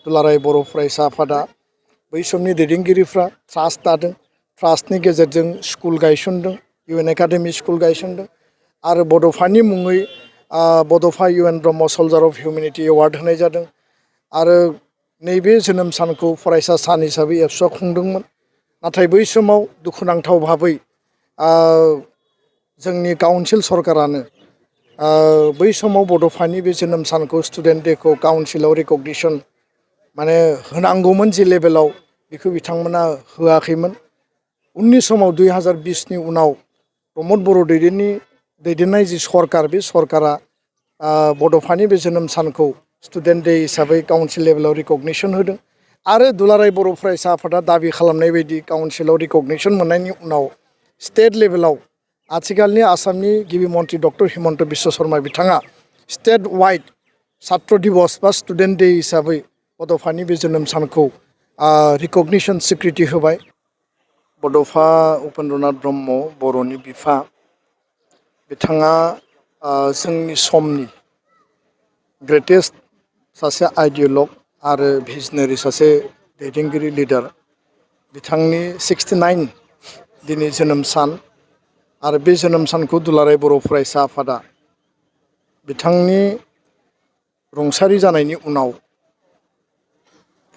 दुलाराय बर' फरायसा आफादा बै समनि दैदेनगिरिफ्रा ट्रास्ट दादों। ट्रास्टनि गेजेरजों स्कुल गायसनदों, इउएन एकाडेमि स्कुल गायसनदों आरो बड'फानि मुङै बड'फा इउएन ब्रह्म सल्जार अफ हिउमेनिटि एवार्ड होनाय जादों। आरो नैबे जोनोम सानखौ फरायसा सान हिसाबै एबसुआ खुंदोंमोन। नाथाय बै समाव दुखुनांथाव भाबै जोंनि काउन्सिल सरकारानो बै समाव बड'फानि बे जोनोम सानखौ स्टुडेन्ट डेखौ काउन्सिलाव रिकगनिसन माने होनांगौमोन जे लेभेलाव बेखौ बिथांमोना होआखैमोन। उननि समाव 2020नि उनाव प्रमद बर' दैदेननाय जि सरकार, बे सरकारा बड'फानि बे जोनोम सानखौ स्टुडेन्ट डे हिसाबै काउन्सिल लेभेलाव रिकगनिसन होदों। आरो दुलाराय बर' फरायसा आफादा दाबि खालामनाय बायदि काउन्सिलाव रिकगनिसन मोननायनि उनाव स्टेट लेभेलाव आथिखालनि आसामनि गिबि मन्त्रि डक्टर हिमन्त बिश्व शर्मा बिथाङा स्टेट वाइड छात्र दिबस बा स्टुडेन्ट डे हिसाबै बड'फानि बे जोनोम सानखौ रिकगनिसन स्वीकृति होबाय। बड'फा उपेन्द्रनाथ ब्रह्म बर'नि बिफा, बिथाङा जोंनि समनि ग्रेटेस्ट सासे आइडियलग आरो भिजनारि सासे दैदेनगिरि लिडार। बिथांनि 69 दिनै जोनोम सान आरो बे जोनोम सानखौ दुलाराय बर' फरायसा आफादा बिथांनि रुंसारि जानायनि उनाव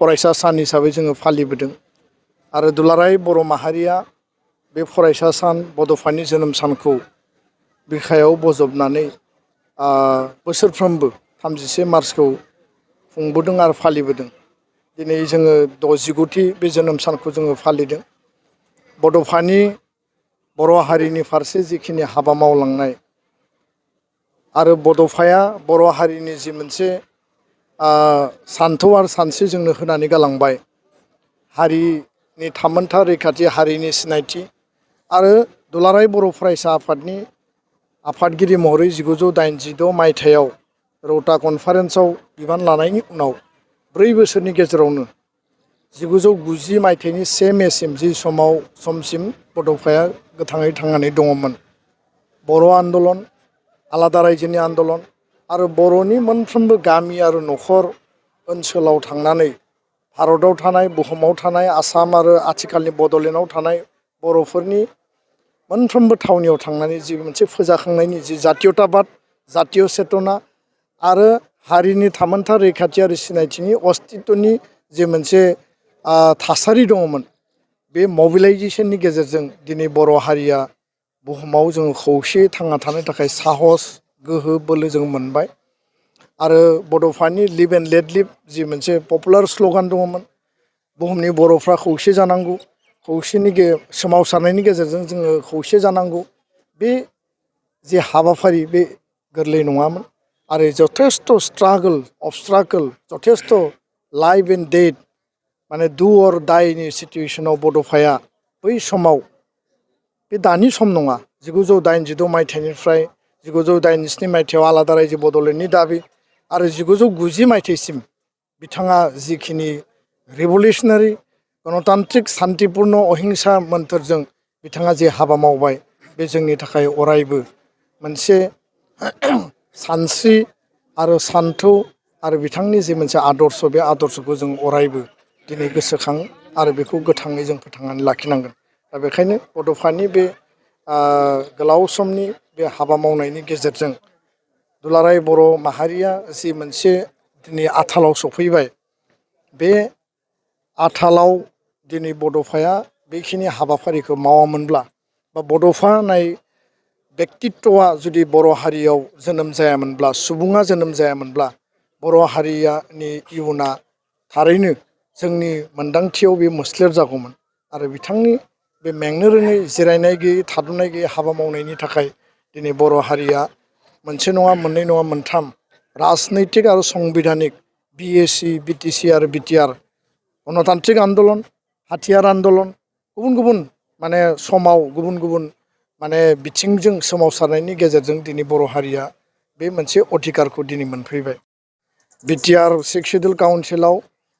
फरायसा सान हिसाबै जोङो फालिबोदों। आरो दुलाराय बर' माहारिया बे फरायसा सान बड'फानि जोनोम सानखौ बिखायाव बजबनानै बोसोरफ्रोमबो 31 मार्चखौ खुंबोदों आरो फालिबोदों। दिनै जोङो 69थि बे जोनोम सानखौ जोङो फालिदों। बड'फानि बर' हारिनि फारसे जिखिनि हाबा मावलांनाय आरो बड'फाया बर' हारिनि जि मोनसे सान्थौ आरो सानस्रि जोंनो होनानै गालांबाय, हारिनि थामोनथा रैखाथि, हारिनि सिनायथि आरो दुलाराय बर' फरायसा आफादनि आफादगिरि महरै 1986 मायथाइयाव रौता कनफारेन्सआव बिबान लानायनि उनाव 4 बोसोरनि गेजेरावनो 1990 मायथाइनि 1 मेसिम जि समसिम बड'फाया गोथाङै थांनानै दङमोन। बर' आन्दलन, आलादा रायजोनि आन्दलन आरो बर'नि मोनफ्रोमबो गामि आरो न'खर ओनसोलाव थांनानै भारताव थानाय, बुहुमाव थानाय, आसाम आरो आथिखालनि बड'लेण्डआव थानाय बर'फोरनि मोनफ्रोमबो थावनियाव थांनानै जि मोनसे फोजाखांनायनि जि जातीयताबाद, जातीय चेतना आरो हारिनि थामोनथा रैखाथि आरो सिनायथिनि अस्तित्वनि जे मोनसे थासारि दङमोन, बे मबिलाइजेसननि गेजेरजों दिनै बर' हारिया बुहुमाव जोङो खौसेयै थांना थानो थाखाय साहस, गोहो, बोलो जों मोनबाय। आरो बड'फानि लिभ एन्ड लेट लिभ जि मोनसे पपुलार स्ल'गान दङमोन, बुहुमनि बर'फ्रा खौसे जानांगौ, सोमावसारनायनि गेजेरजों जोङो खौसे जानांगौ, बे जे हाबाफारि बे गोरलै नङामोन। आरो जथेस्थ स्ट्रागोल अबस्ट्राकोल, जथेस्थ लाइफ एन्ड डेथ माने डु अर डाइनि सिटुवेसनाव बड'फाया बै समाव, बे दानि सम नङा, 1986 मायथाइनिफ्राय 1987 मायथाइयाव आलादा रायजो बड'लेण्डनि दाबि आरो 1990 मायथाइसिम बिथाङा जिखिनि रिभलिउसनारि गणतान्त्रिक सान्तिपुर्ण अहिंसा मोन्थोरजों बिथाङा जे हाबा मावबाय, बे जोंनि थाखाय अरायबो मोनसे सानस्रि आरो सान्थौ आरो बिथांनि जे मोनसे आदर्श, बे आदर्शखौ जों अरायबो दिनै गोसोखाङो आरो बेखौ गोथाङै जों फोथांनानै लाखिनांगोन। दा बेखायनो बड'फानि बे गोलाव समनि बे हाबा मावनायनि गेजेरजों दुलाराय बर' माहारिया जि मोनसे दिनै आथालाव सफैबाय, बे आथालाव दिनै बड'फाया बेखिनि हाबाफारिखौ मावामोनब्ला बा बड'फा होननाय बेक्तित्वआ जुदि बर' हारियाव जोनोम जायामोनब्ला, सुबुङा जोनोम जायामोनब्ला, बर' हारिनि इयुना थारैनो जोंनि मोन्दांथियाव बे मोस्लेर जागौमोन। आरो बिथांनि बे मेंनो रोङै, जिरायनाय गैयै, थाद'नाय गैयै हाबा मावनायनि थाखाय दिनै बर' हारिया मोनसे नङा, मोननै नङा, मोनथाम राजनैतिक आरो संबिधानिक BAC, BTC आरो BTR गणतान्त्रिक आन्दलन, हाथियार आन्दलन, गुबुन गुबुन माने समाव गुबुन गुबुन माने बिथिंजों सोमावसारनायनि गेजेरजों दिनै बर' हारिया बे मोनसे अधिकारखौ दिनै मोनफैबाय। BTR 6 सिडिउल काउन्सिलाव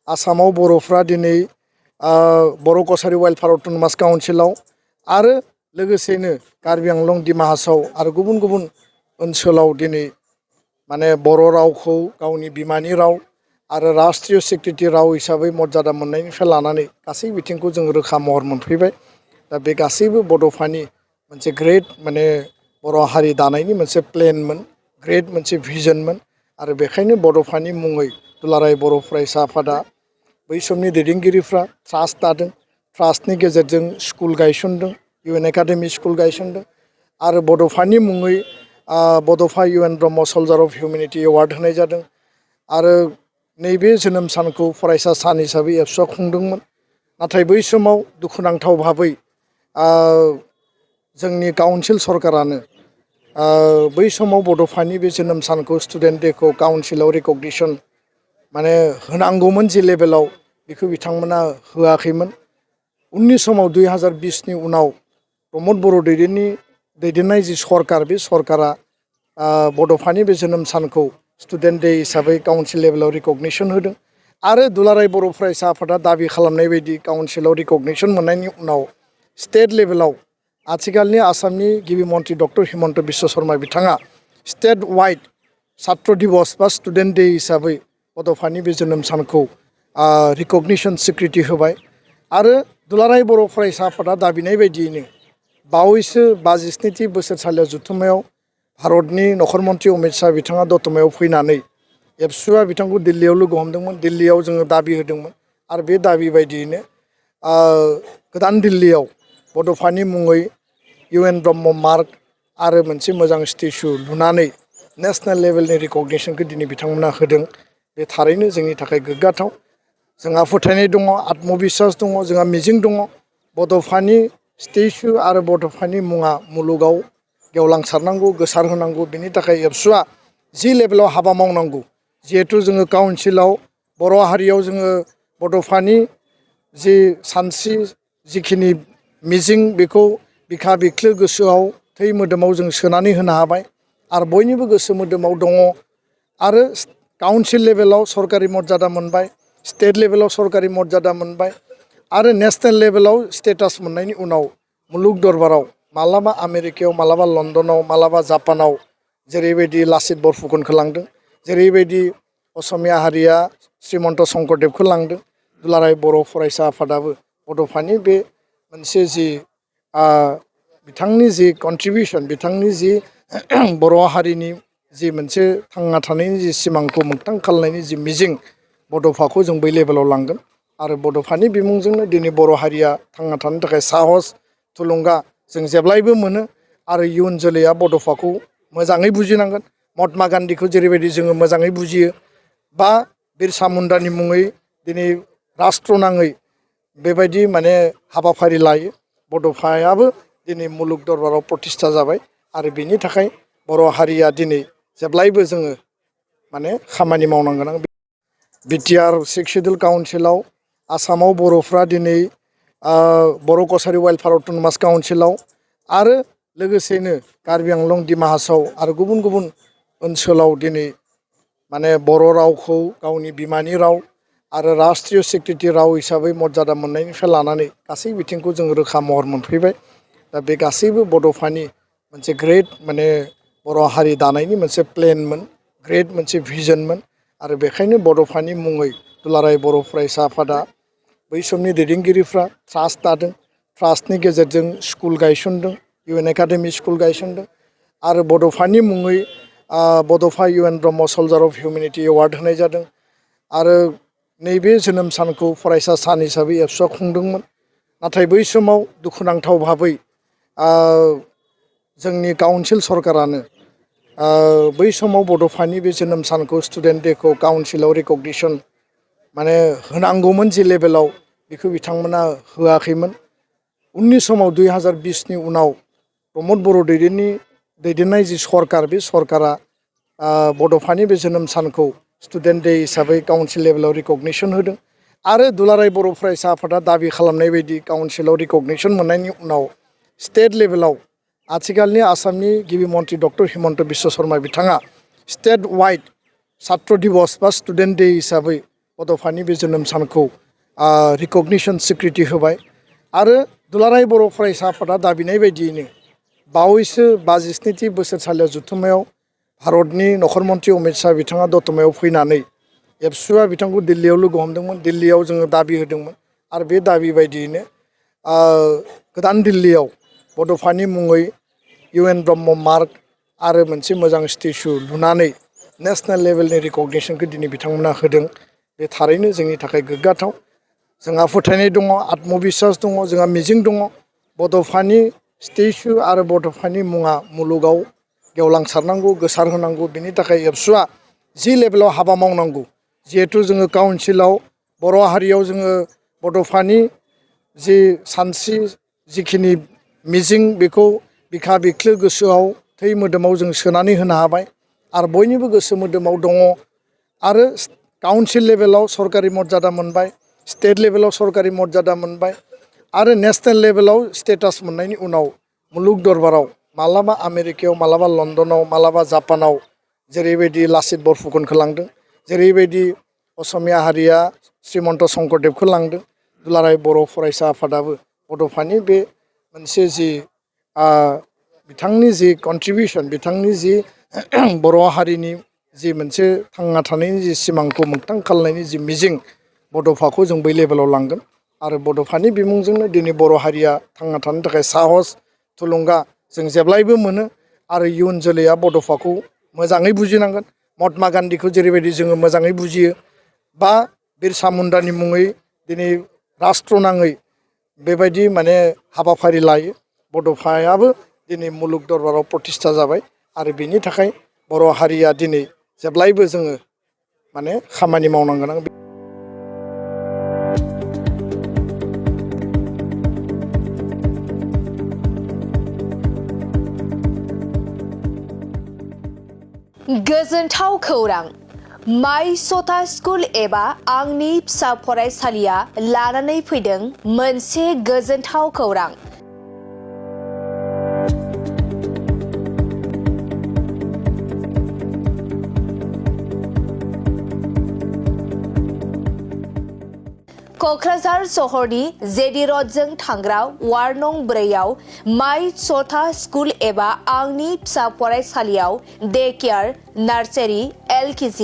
आसामाव बर'फ्रा दिनै बर' कसारि वेलफेयार अट'नमास काउन्सिलाव आरो लोगोसेनो कार्बि आंलं, डिमा हासाव आरो गुबुन गुबुन ओनसोलाव दिनै माने बर' रावखौ गावनि बिमानि राव आरो राष्ट्रीय सिक्रिटि राव हिसाबै मर्यादा मोननायनिफ्राय लानानै गासै बिथिंखौ जों रोखा महर मोनफैबाय। दा बे गासैबो बड'फानि मोनसे ग्रेट माने बर' हारि दानायनि मोनसे प्लेनमोन, ग्रेट मोनसे भिजनमोन। आरो बेखायनो बड'फानि मुङै दुलाराय बर' फरायसा आफादा बै समनि दैदेनगिरिफ्रा ट्रास्ट दादों। ट्रास्टनि गेजेरजों स्कुल गायसनदों, UN एकाडेमि स्कुल गायसनदों। आरो बड'फानि मुङै बड'फा UN Brahma सलजार of humanity award होनाय जादों। आरो नैबे जोनोम सानखौ फरायसा सान हिसाबै एबसुआ खुंदोंमोन। नाथाय बै समाव दुखुनांथाव भाबै जोंनि काउन्सिल सरकारानो बै समाव बड'फानि बे जोनोम सानखौ स्टुडेन्ट डेखौ काउन्सिलाव रिकगनिसन माने होनांगौमोन जे लेभेलाव बेखौ बिथांमोना होआखैमोन। उननि समाव 2020नि उनाव प्रमद बर' दैदेननाय जि सरकार, बे सरकारा बड'फानि बे जोनोम सानखौ स्टुडेन्ट डे हिसाबै काउन्सिल लेभेलाव रिकगनिसन होदों। आरो दुलाराय बर' फरायसा आफादा दाबि खालामनाय बायदि काउन्सिलाव रिकगनिसन मोननायनि उनाव स्टेट लेभेलाव आथिखालनि आसामनि गिबि मन्त्रि डक्टर हिमन्त बिश्व शर्मा बिथाङा स्टेट वाइड छात्र दिवस बा स्टुडेन्ट डे हिसाबै बड'फानि बे जोनोम सानखौ रिकगनिसन स्वीकृति होबाय। आरो दुलाराय बर' फरायसा आफादा दाबिनाय बायदियैनो बावैसो 57थि बोसोरसालिया जथुम्मायाव भारतनि नखर मन्त्रि अमित शाह बिथाङा दतमायाव फैनानै एबसुआ बिथांखौ दिल्लीयाव लोगो हमदोंमोन। दिल्लीयाव जोङो दाबि होदोंमोन। आरो बे दाबि बायदियैनो गोदान दिल्लीयाव बड'फानि मुङै UN ब्रह्म मार्ग आरो मोनसे मोजां स्टेचु लुनानै नेसनेल लेभेलनि रिकगनिसनखौ दिनै बिथांमोना होदों। बे थारैनो जोंनि थाखाय गोग्गाथाव। जोंहा फोथायनाय दङ, आत्मबिश्वास दङ, जोंहा मिजिं दङ। बड'फानि स्टेचु आरो बड'फानि मुङा मुलुगाव गेवलांसारनांगौ, गोसारहोनांगौ। बिनि थाखाय एबसुआ जि लेभेलाव हाबा मावनांगौ, जिहेथु जोङो काउन्सिलाव बर' हारियाव जोङो बड'फानि जि सानस्रि जिखिनि मिजिं बेखौ बिखा बिख्लो गोसोआव थै मोदोमाव जों सोनानै होनो हाबाय। आरो बयनिबो गोसो मोदोमाव दङ। आरो काउन्सिल लेभेलाव सरकारि मर्यादा मोनबाय, स्टेट लेभेलाव सरकारि मर्यादा मोनबाय। आरो नेसनेल लेभेलाव स्टेटास मोननायनि उनाव मुलुग दरबाराव मालाबा आमेरिकायाव, मालाबा लण्डनाव, मालाबा जापानाव जेरैबायदि लाचित बरफुकनखौ लांदों, जेरैबायदि असमिया हारिया श्रीमन्त शंकरदेबखौ लांदों, दुलाराय बर' फरायसा आफादाबो बड'फानि बे मोनसे जि बिथांनि जि कन्ट्रिबिउसन, बिथांनि जि बर' हारिनि जि मोनसे थांना थानायनि जि सिमांखौ मोगथां खालामनायनि जि मिजिं, बड'फाखौ जों बै लेभेलाव लांगोन। आरो बड'फानि बिमुंजोंनो दिनै बर' हारिया थांना थानो थाखाय साहस, थुलुंगा जों जेब्लायबो मोनो। आरो इयुन जोलैया बड'फाखौ मोजाङै बुजिनांगोन। महात्मा गान्धीखौ जेरैबायदि जोङो मोजाङै बुजियो, बा बिरसा मुन्डानि मुङै दिनै राष्ट्र नाङै बेबायदि माने हाबाफारि लायो। बड'फायाबो दिनै मुलुग दरबाराव प्रतिष्ठा जाबाय। आरो बेनि थाखाय बर' हारिया दिनै जेब्लायबो जोङो माने खामानि मावनांगोन। बिटिआर 6 सिडिउल काउन्सिलाव आसामाव बर'फ्रा दिनै बर' कसारि वेलफेयार अट'नमास काउन्सिलाव आरो लोगोसेनो कार्बि आंलं, डिमा हासाव आरो गुबुन गुबुन ओनसोलाव दिनै माने बर' रावखौ गावनि बिमानि राव आरो राष्ट्रीय सिक्रिटि राव हिसाबै मर्यादा मोननायनिफ्राय लानानै गासै बिथिंखौ जों रोखा महर मोनफैबाय। दा बे गासैबो बड'फानि मोनसे ग्रेट माने बर' हारि दानायनि मोनसे प्लेनमोन, ग्रेट मोनसे भिजनमोन। आरो बेखायनो बड'फानि मुङै दुलाराय बर' फरायसा आफादा बै समनि दैदेनगिरिफ्रा ट्रास्ट दादों। ट्रास्टनि गेजेरजों स्कुल गायसनदों, UN एकाडेमि स्कुल गायसनदों। आरो बड'फानि मुङै बड'फा UN Brahma सलजार of humanity award होनाय जादों। आरो नैबे जोनोम सानखौ फरायसा सान हिसाबै एबसुआ खुंदोंमोन। नाथाय बै समाव दुखुनांथाव भाबै जोंनि काउन्सिल सरकारानो बै समाव बड'फानि बे जोनोम सानखौ स्टुडेन्ट डेखौ काउन्सिलाव रिकगनिसन माने होनांगौमोन जे लेभेलाव बेखौ बिथांमोना होआखैमोन। उननि समाव 2020नि उनाव प्रमद बर' दैदेननाय जि सरकार, बे सरकारा बड'फानि बे जोनोम सानखौ स्टुडेन्ट डे हिसाबै काउन्सिल लेभेलाव रिकगनिसन होदों। आरो दुलाराय बर' फरायसा आफादा दाबि खालामनाय बायदि काउन्सिलाव रिकगनिसन मोननायनि उनाव स्टेट लेभेलाव आथिखालनि आसामनि गिबि मन्त्रि डक्टर हिमन्त बिश्व शर्मा बिथाङा स्टेट वाइड छात्र दिवस बा स्टुडेन्ट डे हिसाबै बड'फानि बे जोनोम सानखौ रिकगनिसन स्वीकृति होबाय। आरो दुलाराय बर' फरायसा आफादा दाबिनाय बायदियैनो बावैसो 57थि बोसोरसालिया जथुम्मायाव भारतनि नखर मन्त्रि अमित शाह बिथाङा दतमायाव फैनानै एबसुआ बिथांखौ दिल्लीयाव लोगो हमदोंमोन। दिल्लीयाव जोङो दाबि होदोंमोन आरो बे दाबि बायदियैनो गोदान दिल्लीयाव बड'फानि मुङै UN ब्रह्म मार्ग आरो मोनसे मोजां स्टेचु लुनानै नेसनेल लेभेलनि रिकगनिसनखौ दिनै बिथांमोना होदों। बे थारैनो जोंनि थाखाय गोग्गाथाव। जोंहा फोथायनाय दङ, आत्मबिश्वास दङ, जोंहा मिजिं दङ। बड'फानि स्टेचु आरो बड'फानि मुङा मुलुगाव गेवलांसारनांगौ, गोसारहोनांगौ। बेनि थाखाय एबसुआ जि लेभेलाव हाबा मावनांगौ, जिहेथु जोङो काउन्सिलाव बर' हारियाव जोङो बड'फानि जि सानस्रि जिखिनि मिजिं बेखौ बिखा बिख्लो गोसोआव थै मोदोमाव जों सोनानै होनो हाबाय आरो बयनिबो गोसो मोदोमाव दङ। आरो काउन्सिल लेभेलाव सरकारि मर्यादा मोनबाय, स्टेट लेभेलाव सरकारि मर्यादा मोनबाय आरो नेसनेल लेभेलाव स्टेटास मोननायनि उनाव मुलुग दरबाराव मालाबा आमेरिकायाव, मालाबा लण्डनाव, मालाबा जापानाव जेरैबायदि लाचित बरफुकनखौ लांदों, जेरैबायदि असमिया हारिया श्रीमन्त शंकरदेबखौ लांदों, दुलाराय बर' फरायसा आफादाबो बड'फानि बे मोनसे जि बिथांनि जि कन्ट्रिबिउसन, बिथांनि जि बर' हारिनि जि मोनसे थांना थानायनि जि सिमांखौ मोगथां खालामनायनि जि मिजिं, बड'फाखौ जों बै लेभेलाव लांगोन। आरो बड'फानि बिमुंजोंनो दिनै बर' हारिया थांना थानो थाखाय साहस, थुलुंगा जों जेब्लायबो मोनो। आरो इयुन जोलैया बड'फाखौ मोजाङै बुजिनांगोन। महात्मा गान्धीखौ जेरैबायदि जोङो मोजाङै बुजियो बा बिरसा मुन्डानि मुङै दिनै राष्ट्र नाङै बेबायदि माने हाबाफारि लायो। बड'फायाबो दिनै मुलुग दरबाराव प्रतिष्ठा जाबाय आरो बेनि थाखाय बर' हारिया दिनै जेब्लायबो जोङो माने खामानि मावनांगोन। गोजोनथाव खौरां! माइ सता स्कुल एबा आंनि फिसा फरायसालिया लानानै फैदों मोनसे गोजोनथाव खौरां। क'क्राझार सहरनि जेडि रडजों थांग्रा वार्ड नं 4 आव माइ सता स्कुल एबा आंनि फिसा फरायसालियाव day care, nursery, LKG,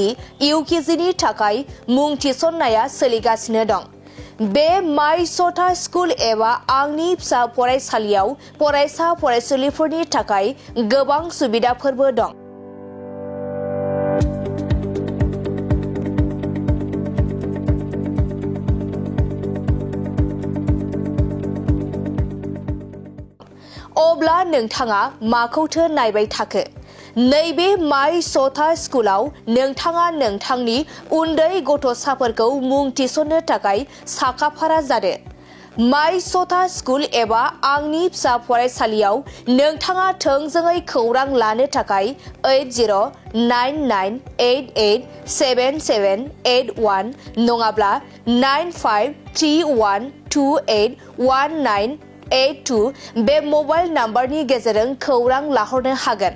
UKG नि थाखाय मुं थिसननाया सोलिगासिनो दं। बे माइ सता स्कुल एबा आंनि फिसा फरायसालियाव फरायसा फरायसुलिफोरनि थाखाय गोबां सुबिदाफोरबो दं। अब्ला नोंथाङा माखौथो नायबाय थाखो? नैबे माइ सता स्कुलाव नोंथाङा नोंथांनि उन्दै गथ'साफोरखौ मुं थिसननो थाखाय साखाफारा जादो। माइ सता स्कुल एबा आंनि फिसा फरायसालियाव नोंथाङा थोंजोङै खौरां लानो थाखाय 8099887781 नङाब्ला 9531281982 बे मबाइल नाम्बारनि गेजेरजों खौरां लाहरनो हागोन।